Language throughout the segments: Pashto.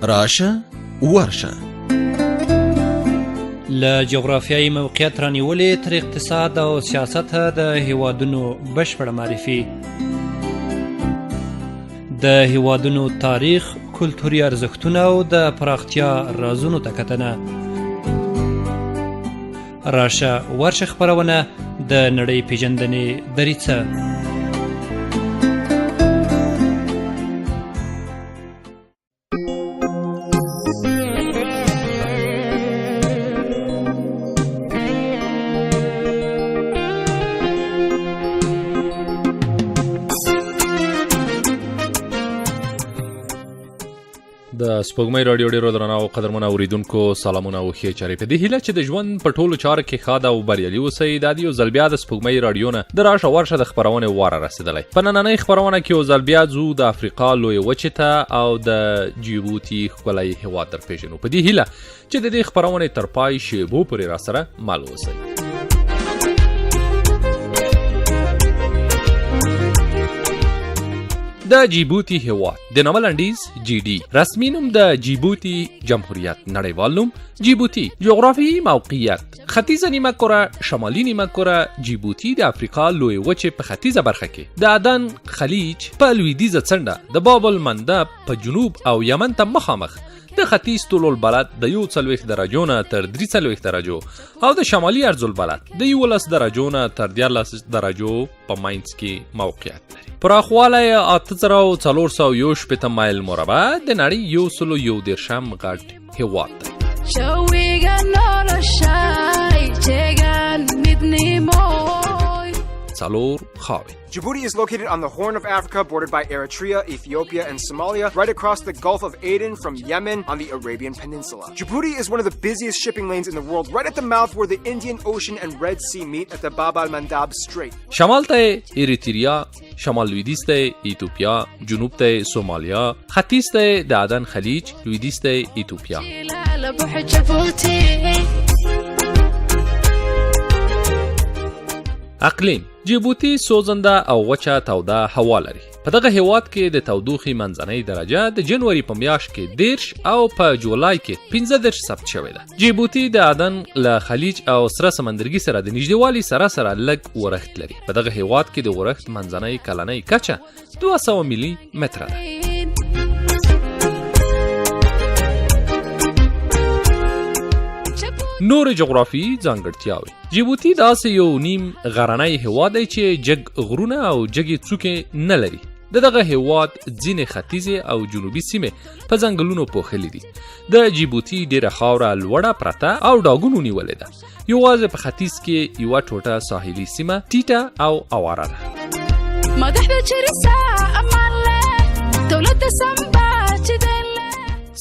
راشه ورشه. له جغرافیایي موقعیت رانیولې تر اقتصاد او سیاسته د هیوادونو بشپړه معرفي، د هیوادونو تاریخ، کلتوري ارزښتونه او د پراختیا رازونو ته کتنه. راشه ورشه خپرونه د نړۍ پیژندنې دریڅه. د سپوږمۍ رادیو ډیرو درنو او قدرمنو اوریدونکو سلامونه او ښې چارې. په دې هیله چې د ژوند په ټولو چارو کې ښاد او بریالي اوسئ. دا دی یو ځل بیا د سپوږمۍ رادیو نه د راشه ورشه د خپرونې واره رسېدلی. په نننۍ خپرونه کې یو ځل بیا ځو د افریقا لویې وچې ته او د جیبوتي ښکلی هیواد در پېژنو، په دې هیله چې د دې خپرونې تر پای شیبو پورې راسره مل اوسئ. د جیبوتي هیواد د نامه لنډیز جی ډي، رسمي نوم د جیبوتي جمهوریت، نړیوال نوم جیبوتي، جغرافیایي موقعیت ختیځه نیمه کره، شمالي نیمه کره. جیبوتي د افریقا لویې وچې په ختیځه برخه کې د عدن خلیج په لویدیځه څنډه د باب المندب په جنوب او یمن ته مخامخ د ختیځ طول البلد د 41 درجو نه تر 43 درجو او د شمالي عرض البلد د 11 درجو نه تر 13 درجو په منځ کې موقعیت لري. پراخوالی یې 8461 مایل مربع، د نړۍ 131 غټ هیواد دی. څلور خاوې. Djibouti is located on the Horn of Africa, bordered by Eritrea, Ethiopia, and Somalia, right across the Gulf of Aden from Yemen on the Arabian Peninsula. Djibouti is one of the busiest shipping lanes in the world, right at the mouth where the Indian Ocean and Red Sea meet at the Bab al-Mandab Strait. شمال ته یې اریتریا، شمال لویدیځ ته یې ایتوپیا، جنوب ته یې سومالیا، ختیځ ته یې د عدن خلیج، لویدیځ ته یې ایتوپیا. اقلیم: جیبوتي سوځنده او وچه توده هوا لري. په دغه هیواد کې د تودوخې منځنۍ درجه د جنوري په میاشت کې 30 او په جولای کې 35 ثبت شوې ده. جیبوتي د عدن له خلیج او سره سمندرګي سره د نږدېوالي سره سره لږ ورښت لري. په دغه هیواد کې د ورښت منځنۍ کلنۍ کچه 200 ملي متره ده. نورې جغرافیي ځانګړتیاوې: جیبوتي داسې یو نیم غرنی هیواد دی چې جګ غرونه او جګې څوکې نه لري. د دغه هیواد ځینې ختیځې او جنوبي سیمې په ځنګلونو پوښلې دي. د جیبوتي ډیره خاوره لوړه پرته او ډاګونو نیولې ده. یوازې په ختیځ کې یوه ټوټه ساحلي سیمه ټیټه او اواره ده.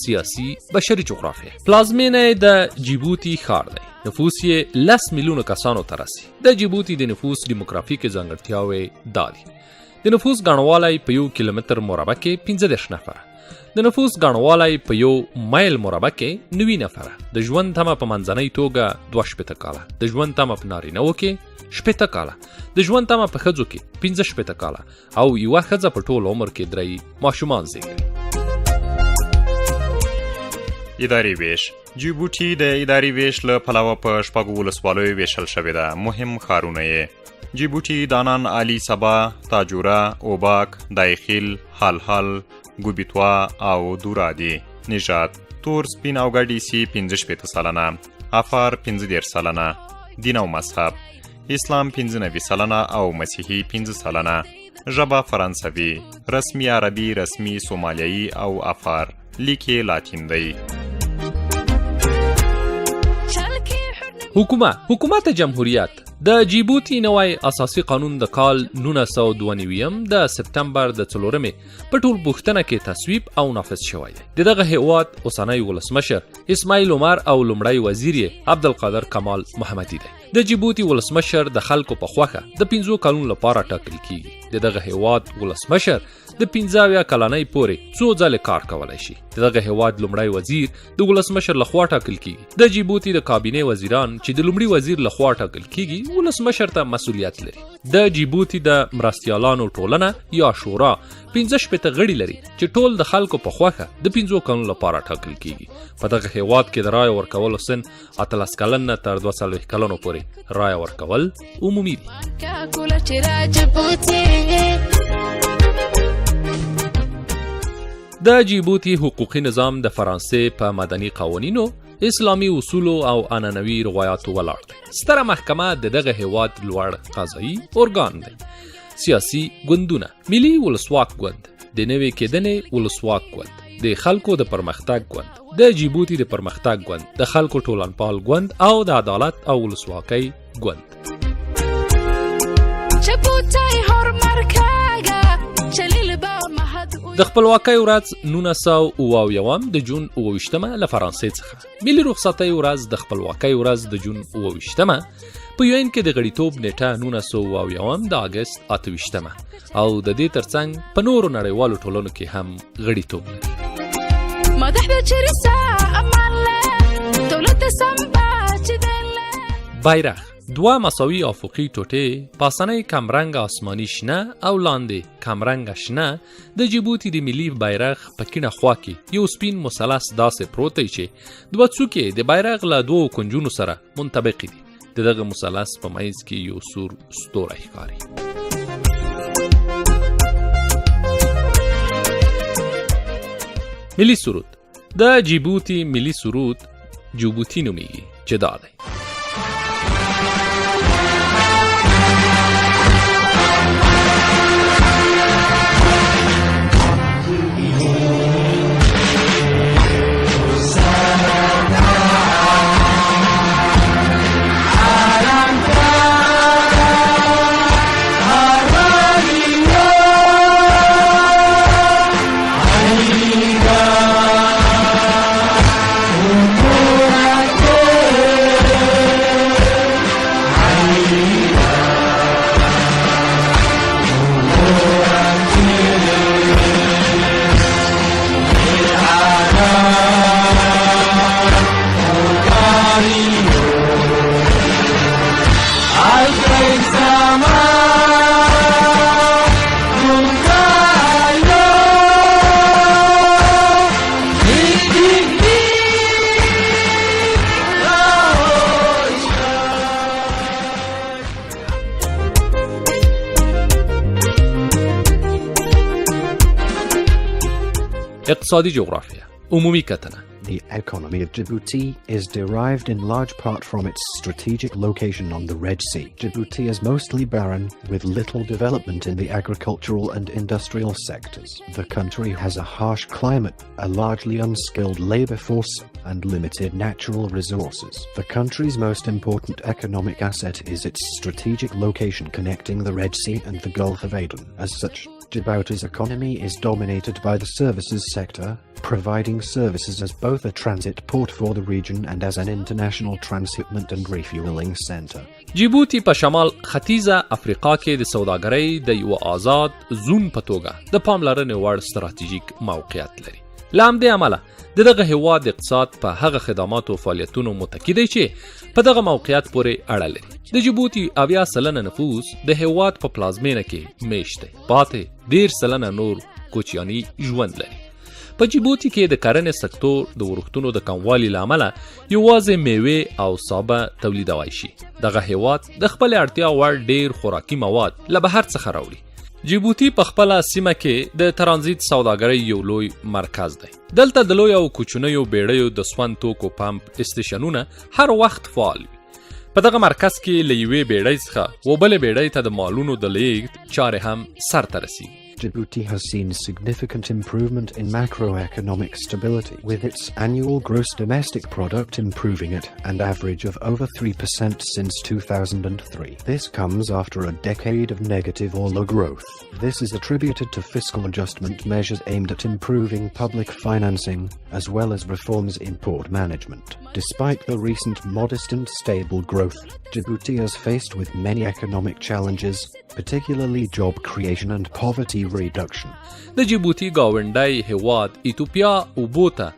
سیاسي بشري جغرافیه: پلازمینه یې د جیبوتي ښار دی. نفوس یې 10 میلیونه کسانو ته رسي. د جیبوتي د نفوس دیموګرافیکې ځانګړتیاوې دا دي: د نفوس ګڼوالی په 1 کیلومتر مربع کې 35 نفره، د نفوس ګڼوالی په 1 مایل مربع کې 90 نفره، د ژوند تمه په منځنۍ توګه 62 کاله، د ژوند تمه په نارینهوو کې 60 کاله، د ژوند تمه په ښځو کې 65 کاله او یوه ښځه په ټول عمر کې 3 ماشومان زیږوي. اداري ویش: جیبوټي د اداري ویش له پلوه په 6 ولسوالیو ویشل شوې ده. مهم ښارونه یې جیبوټي، دانان، علي سبا، تاجوره، اوباک، دایخیل، هالهال، ګوبیتوا او دورا دي. نژاد: تور، سپین او ګډ عیسي 65%، افار 35%. دین او مذهب: اسلام 95% او مسیحي 5%. ژبه فرانسوي، رسمي عربي، رسمي سومالیایي او افار. لیک یې لاتین دی. حکومت جمهوریت: د جیبوتي نوی اساسي قانون د کال 1992 د سپټمبر د 4 په ټول پوښتنه کې تصویب او نافذ شوی دی. د دغه هیواد اوسنی ولسمشر اسماعیل عمر او لومړی وزیر یې عبدالقادر کمال محمدي دی. د جیبوتي ولسمشر د خلکو په خوښه د 5 کلونو لپاره ټاکل کیږي. د دغه هیواد ولسمشر د 75 کلنۍ پورې څو ځلې کار کولی شي. د دغه هیواد لومړی وزیر د ولسمشر لخوا ټاکل کیږي. د جیبوتي د کابینې وزیران چې د لومړي وزیر لخوا ټاکل کیږي ولسمشر ته مسولیت لري. د جیبوتي د مرستیالانو ټولنه یا شورا 65 غړي لري چې ټول د خلکو په خوښه د 5 کلونو لپاره ټاکل کیږي. په دغه هیواد کې د رایه ورکولو سن 18 کلن نه تر 42 کلنو پورې رایه ورکول عمومي دي. د جیبوتي حقوقي نظام د فرانسې په مدني قوانینو، اسلامي اصولو او عنعنوي روایاتو ولاړ دی. ستره محکمه د دغه هیواد لوړ قضایي ارګان دی. سیاسي ګوندونه: ملي ولسواک ګوند، د نوې کېدنې ولسواک ګوند، د خلکو د پرمختګ ګوند، د جیبوتي د پرمختګ ګوند، د خلکو ټولنپال ګوند او د عدالت او ولسواکۍ ګوند. د خپلواکۍ ورځ 1971 د جون 27مه له فرانسې څخه. ملي رخصتۍ ورځ د خپلواکۍ ورځ د جون 27مه. په یو کې د غړیتوب نیټه 1971 د اګست 28مه او د دې ترڅنګ په نورو نړیوالو ټولنو کې هم غړیتوب لري. بیرغ: دوه مساوي افقي ټوټې، پاسنۍ کمرنګ آسماني شنه او لاندې کمرنګ شنه د جیبوتي د ملي بیرغ په کیڼه خوا کې یو سپین مثلث داسې پروت دی چې دوه څوکې د بیرغ له دوو کنجونو سره منطبقې دي. د دغه مثلث په منځ کې یو سور ستوری ښکاري. ملي سرود: د جیبوتي ملي سرود جیبوتي نومیږي چې دا دی. اقتصادي جغرافیه عمومي کتنه. The economy of Djibouti is derived in large part from its strategic location on the Red Sea. Djibouti is mostly barren, with little development in the agricultural and industrial sectors. The country has a harsh climate, a largely unskilled labor force, and limited natural resources. The country's most important economic asset is its strategic location connecting the Red Sea and the Gulf of Aden. As such, Djibouti's economy is dominated by the services sector, providing services as both a transit port for the region and as an international transshipment and refueling center. جیبوتي په شمال ختیځه افریقا کې د سوداګرۍ د یوه آزاد زون په توګه د پاملرنې وړ ستراتیژیک موقعیت لري. له همدې امله د دغه هیواد اقتصاد په هغه خدماتو او فعالیتونو متکي دی چې په دغه موقعیت پورې اړه لري. د جیبوتي 70% نفوس د هیواد په پلازمینه کې میشت دی، پاتې 30% نور کوچیاني ژوند لري. په جیبوتي کې د کرنې سکتور د ورښتونو د کموالي له امله یوازې میوې او سابه تولیدوای شي. دغه هیواد د خپلې اړتیا وړ ډیر خوراکي مواد له بهر څخه راوړي. جیبوتي په خپله سیمه کې د ترانزیت سوداګرۍ یو لوی مرکز دی. دلته د لویو او کوچنیو بیړیو د سون توکو پمپ استیشنونه هر وخت فعال وي. په دغه مرکز کې له یوې بیړۍ څخه و بلې بیړۍ ته د مالونو د لیږد چارې هم سرته رسیږي. Djibouti has seen significant improvement in macroeconomic stability, with its annual gross domestic product improving at an average of over 3% since 2003. This comes after a decade of negative or low growth. This is attributed to fiscal adjustment measures aimed at improving public financing, as well as reforms in port management. Despite the recent modest and stable growth, Djibouti is faced with many economic challenges, particularly job creation and poverty reduction. د جیبوتي ګاونډی هیواد ایتوپیا اوبو ته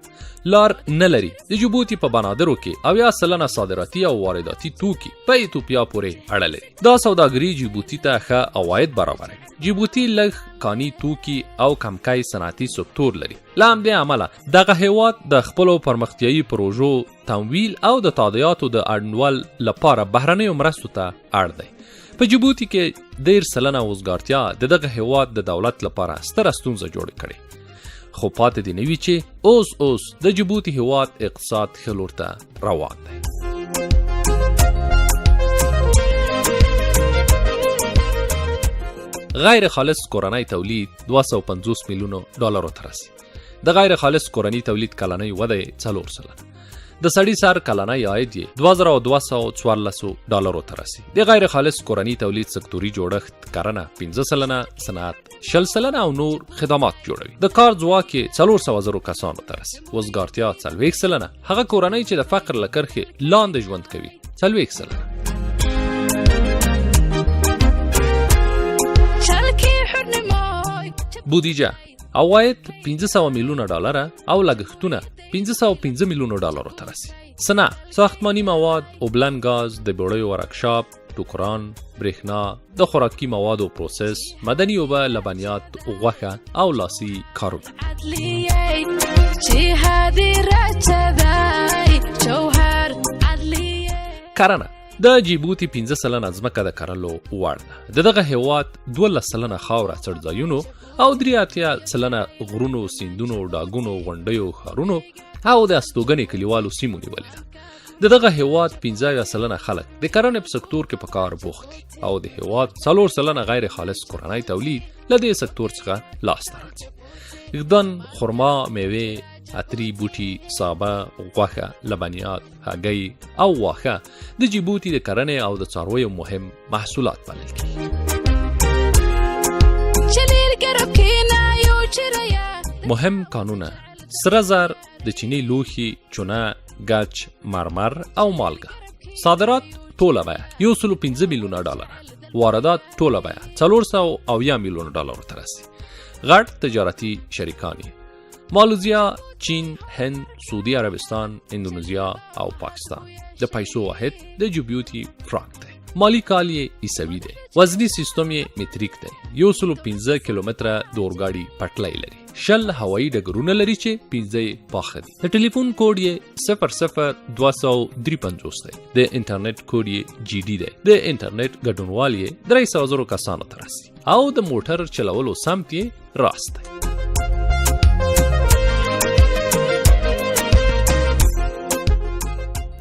لار نه لري. د جیبوتي په بنادرو کې 70% صادراتي او وارداتي توکي په ایتوپیا پورې اړه لري. دا سوداګري جیبوتي ته ښه عواید برابروي. جیبوتي لږ کاني توکي او کمکی صنعتي سکتور لري. له همدې امله دغه هیواد د خپلو پرمختیایي پروژو تمویل او د تادیاتو د انډول لپاره بهرنیو مرستو ته اړ دی. په جیبوتي کې 30% وزګارتیا د دغه هیواد د دولت لپاره ستره ستونزه جوړه کړې. خو پاتې دې نه وي چې اوس اوس د جیبوتي هیواد اقتصاد ښه لور ته روان دی. غیر خالص کورنی تولید 250 میلیونو ډالرو ته رسي. د غیر خالص کورنی تولید کلنۍ وده یې 4%. د سړي سر کلنی عاید یې 2214 ډالرو ته رسي. د غیر خالص کورنی تولید سکتوري جوړښت کرنه 5%، صنعت 20% او نور خدمات جوړوي. د کار ځواک یې 400 زرو کسانو ته رسي. وزګارتیا 40%، هغه کورنۍ چې د فقر له کرښې لاندې ژوند کوي 40%. بودیجه عواید 500 میلیونه ډالر او لګښتونه 505 میلیونه ډالرو ته رسي. صنعت ساختماني مواد، اوبلن ګاز، د بیړیو ورکشاپ، ټوکران، برېښنا، د خوراکي موادو پروسس، مدني اوبه، لبنیات، غوښه او لاسي کارونه. کرنه د جیبوتي 5% ځمکه د کرلو وړ ده. د دغه هیواد 12% خاوره څړځایونو او 83% غرونو، سیندونو، ډاګونو، غونډیو، ښارونو او د استوګنې کلیوالو سیمو نیولې ده. د دغه هیواد 75% خلک د کرنې په سکتور کې په کار بوخت دي او د هیواد 4% غیر خالص کورنی تولید له دې سکتور څخه لاسته راځي. ږدن، خرما، میوې، عطري بوټي، سابه، غوښه، لبنیات، هګۍ او واښه د جیبوتي د کرنې او د څارویو مهم محصولات بلل کیږي. مهم کانونه: سره زر، د چیني لوښي، چونه، ګچ، مرمر او مالګه. صادرات ټوله بیه 105 میلیونه ډالر، واردات ټوله بیه 470 میلیونه ډالر ته رسي. غټ تجارتي شریکان یې مالوزیا، چین، هند، سعودي عربستان، اندونزیا او پاکستان. د پیسو واحد د جیبوتي فرانک دی. مالي کال یې عیسوي دی. وزني سیستم یې متریک دی. 105 کیلومتره د اورګاډي پټلۍ لري. 20 هوایي ډګرونه لري چې 5 یې پاخه دي. د ټلیفون کوډ یې 00253 دی. د انټرنیټ کوډ یې جی ډي دی. د انټرنیټ ګډونوال یې 300 زرو کسانو ته رسي او د موټر چلولو سمت یې راست دی.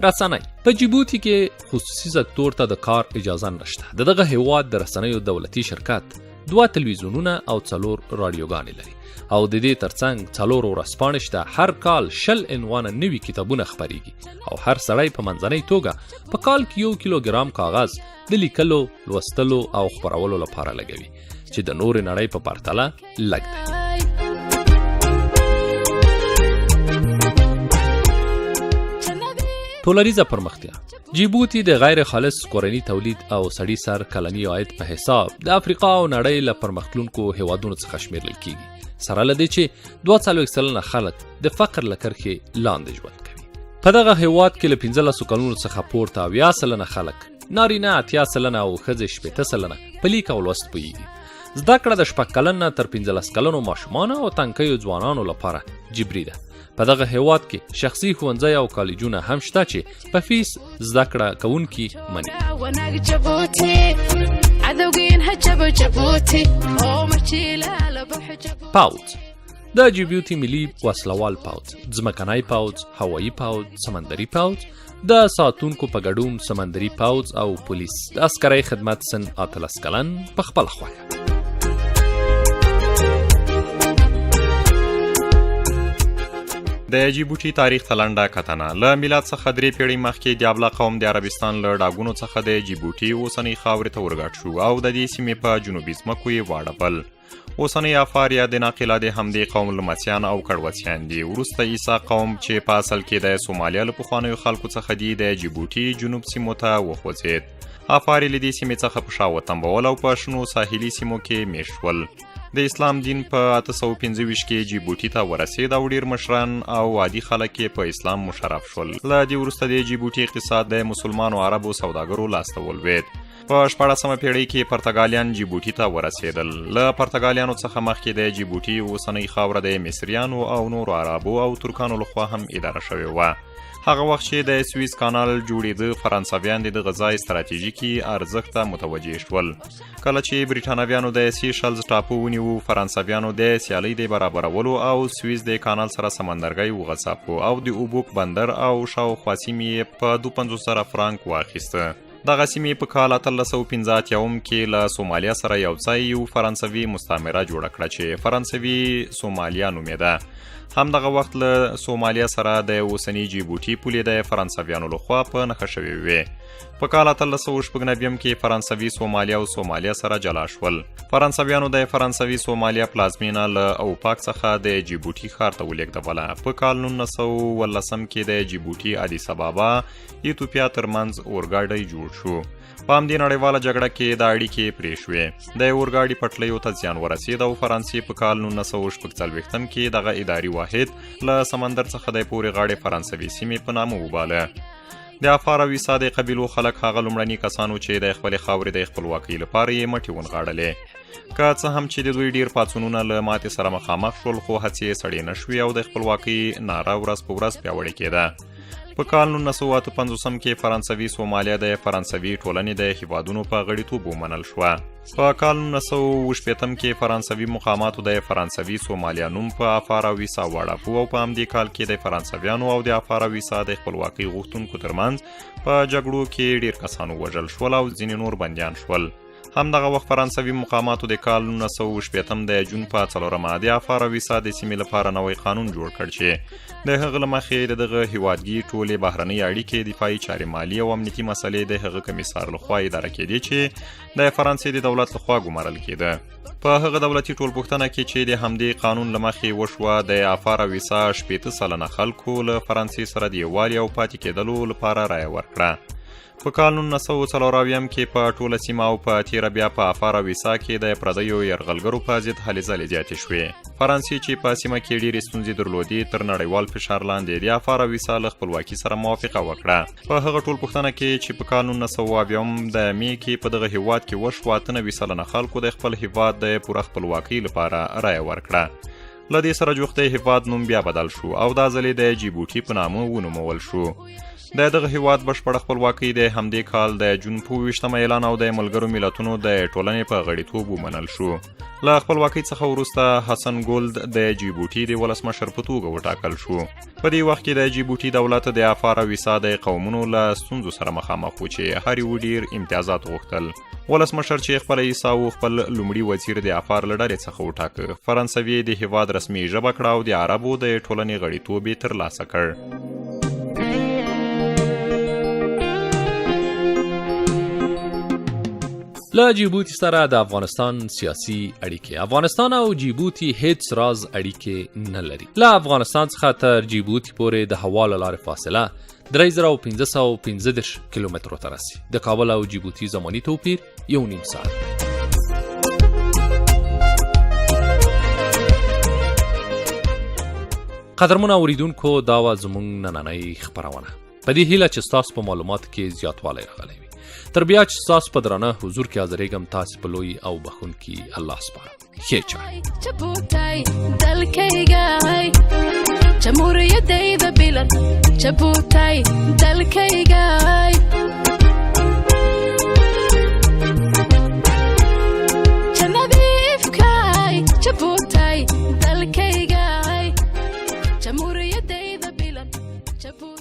رسنۍ په جیبوتي کې خصوصي سکتور ته د کار اجازه نشته. د دغه هیواد د رسنیو دولتي شرکت 2 تلویزیونونه او 4 راډیوګانې لري او د دې ترڅنګ 4 ورځپاڼې شته. هر کال 20 عنوانه نوي کتابونه خپریږي او هر سړی په منځنۍ توګه په کال کې 1 کیلوګرام کاغذ د لیکلو، لوستلو او خپرولو لپاره لګوي چې د نورې نړۍ په پرتله لږ دی. ټولنیزه پرمختیا: جیبوتي د غیر خالص کورني تولید او سړي سر کلني عاید په حساب د افریقا او نړۍ له پرمختلونکو هیوادونو څخه شمیرل کیږي، سره له دې چې 42% خلک د فقر له کرښې لاندې ژوند کوي. په دغه هیواد کې له 15 کلونو څخه پورته 70% خلک، نارینه 80% او ښځې 60% په لیک او لوست پوهیږي. زده کړه د 6 کلن نه تر 15 کلنو ماشومانو او تنکیو ځوانانو لپاره جبري ده. په دغه هیواد کې شخصي ښوونځي او کالجونه هم شته چې په فیس زده کړه کوونکي مني. پوځ: د جیبوتي ملي وسلوال پوځ، ځمکنی پوځ، هوایي پوځ، سمندري پوځ، د ساتونکو په ګډون سمندري پوځ او پولیس. د عسکرۍ خدمت سن 18 کلن په خپله خوښه. د جیبوټي تاریخ ته لنډه کتنه. له میلاد څخه 3 پیړۍ مخکې دیابلا قوم د عربستان له ډاګونو څخه د جیبوټي اوسنۍ خاورې ته ورګډ شو او د دې سیمې په جنوبي ځمکو یې واړول. اوسنۍ افار یا د ناقلا د همدې قوم لمسیان او کړوسیان دي. وروسته عیسی قوم چې په اصل کې د سومالیا له پخوانیو خلکو څخه دي د جیبوټي جنوب سیمو ته وخوځېد. عفار یې له دې سیمې څخه په شا وتمبول او په شنو ساحلي سیمو کې مېشت شول. د اسلام دین په 825 کې جیبوټي ته ورسید او ډیر مشران او عادي خلک یې په اسلام مشرف شول. له دې وروسته د جیبوټي اقتصاد د مسلمانو عربو سوداګرو لاسته ولوېد. په 16مه پیړۍ کې پرتګالیان جیبوټي ته ورسېدل. له پرتګالیانو څخه مخکې د جیبوټي اوسنۍ خاوره د مصریانو او نورو عربو او ترکانو لخوا هم اداره شوې وه. هغه وخت چې د سویس کانال جوړېده، فرانسویان د دغه ځای ستراتیژیکي ارزښت ته متوجه شول. کله چې بریټانویانو د سیشلز ټاپو ونیو، فرانسویانو د سیالۍ د برابرولو او سویس د کانال سره سمندرګی وغځاپو او د اوبوک بندر او شاوخوا سیمې یې په 52,000 فرانک واخیسته. دغه سیمې په کال 1885 کې له سومالیا سره یو ځای یو فرانسوي مستعمره جوړه کړه چې فرانسوي سومالیا نومېده. همدغه وخت له سومالیا سره د اوسني جیبوټي پولې د فرانسویانو لخوا په نښه شوې وې. په کال 1896 کې فرانسوي سومالیا او سومالیا سره جلا شول. فرانسویانو د فرانسوي سومالیا پلازمینه له اوپاک څخه د جیبوټي ښار ته ولېږدوله. په کال 1919 کې د جیبوټي ادیس ابابا ایتوپیا ترمنځ اورګاډی جوړ شو. په همدې نړیواله جګړه کې دا اړیکې پرې شوې. د اورګاډي پټلیو ته زیان ورسید او فرانسې په کال 1946 کې دغه اداري واحد له سمندر څخه د پورې غاړې فرانسوي سیمې په نامه وباله. د افار او عیسی د قبیلو خلک هغه لومړني کسان وو چې د خپلې خاورې د خپلواکۍ لپاره یې مټې ونغاړلې. که څه هم چې د دوی ډیر پاڅونونه له ماتې سره مخامخ شول، خو هڅې یې سړې نه شوې او د خپلواکۍ ناره ورځ په ورځ پیاوړې کېده. په کال 1958 کې فرانسوي سومالیا د فرانسوي ټولنې د هیوادونو په غړیتوب ومنل شوه. په کال 1960 کې فرانسوي مقاماتو د فرانسوي سومالیا نوم په افار او ویسا واړاپو او په همدې کال کې د فرانسویانو او د افار او ویسا د خپلواکۍ غوښتونکو ترمنځ په جګړو کې ډیر کسان ووژل شول او ځینې نور بندیان شول. همدغه وخت فرانسوي مقاماتو د کال 1960 د جون په 4مه د افار او ویسا د سیمې لپاره نوی قانون جوړ کړ چې د هغه له مخې د دغه هیوادګي ټولې بهرنۍ اړیکې، دفاعي چارې، مالي او امنیتي مسلې د هغه کمیسار لخوا اداره کېدې چې د فرانسې د دولت لخوا ګمارل کېده. په هغه دولتي ټولپوښتنه کې چې د همدې قانون له مخې وشوه، د افار او ویسا 60% خلکو له فرانسې سره د یووالي او پاتې کېدلو لپاره رایه ورکړه. په کال 1974 کې په ټوله سیمه او په تېره بیا په افار او ویسا کې د پردیو یرغلګرو په ضد هلې ځلې زیاتې شوې. فرانسې چې په سیمه کې ډېرې ستونزې درلودې، تر نړیوال فشار لاندې د افار او ویسا له خپلواکي سره موافقه وکړه. په هغه ټولپوښتنه کې چې په کال 1970 د می کې په دغه هیواد کې وشوه، 98% خلکو د خپل هیواد د پوره خپلواکۍ لپاره رایه ورکړه. له دې سره جوخت د هیواد نوم بیا بدل شو او دا ځلې د جیبوټي په نامه ونومول شو. د دغه هیواد بشپړه خپلواکۍ د همدې کال د جون په 20مه اعلان او د ملګرو ملتونو د ټولنې په غړیتوب ومنل شو. له خپلواکۍ څخه وروسته حسن ګولد د جیبوټي د ولسمشر په توګه وټاکل شو. په دې وخت کې د جیبوټي دولت د افار او ویسا د قومونو له ستونزو سره مخامخ و چې هر یو ډیر امتیازات غوښتل. ولسمشر چې خپله عیسی و، خپل لومړي وزیر د افار له ډلې څخه وټاکه. فرانسوي د هیواد رسمي ژبه کړه او د عربو د ټولنې غړیتوب یې ترلاسه کړ. له جیبوتي سره د افغانستان سیاسي اړیکې. افغانستان او جیبوتي هیڅ راز اړیکې نه لري. له افغانستان څخه تر جیبوتي پورې د هوا له لارې فاصله 3535 کیلومترو ته رسي. د کابل او جیبوتي زماني توپیر 1.5 ساعت دی. قدرمن اوریدونکو، دا وه زموږ نننۍ خپرونه. په دې هیله چې ستاسو په معلوماتو کې زیاتوالی راغلی وي. تر بیا چې ستاسو په درانه حضور کې حاضرېږم، تاسې په لوی او بخښونکي الله سپارم. ښې چارې. Jabuutay dalkaygay, jamhuuriyadayda bilan, Jabuutay dalkaygay, jannadii ifkaay, Jabuutay dalkaygay, jamhuuriyadayda bilan, Jabuutay.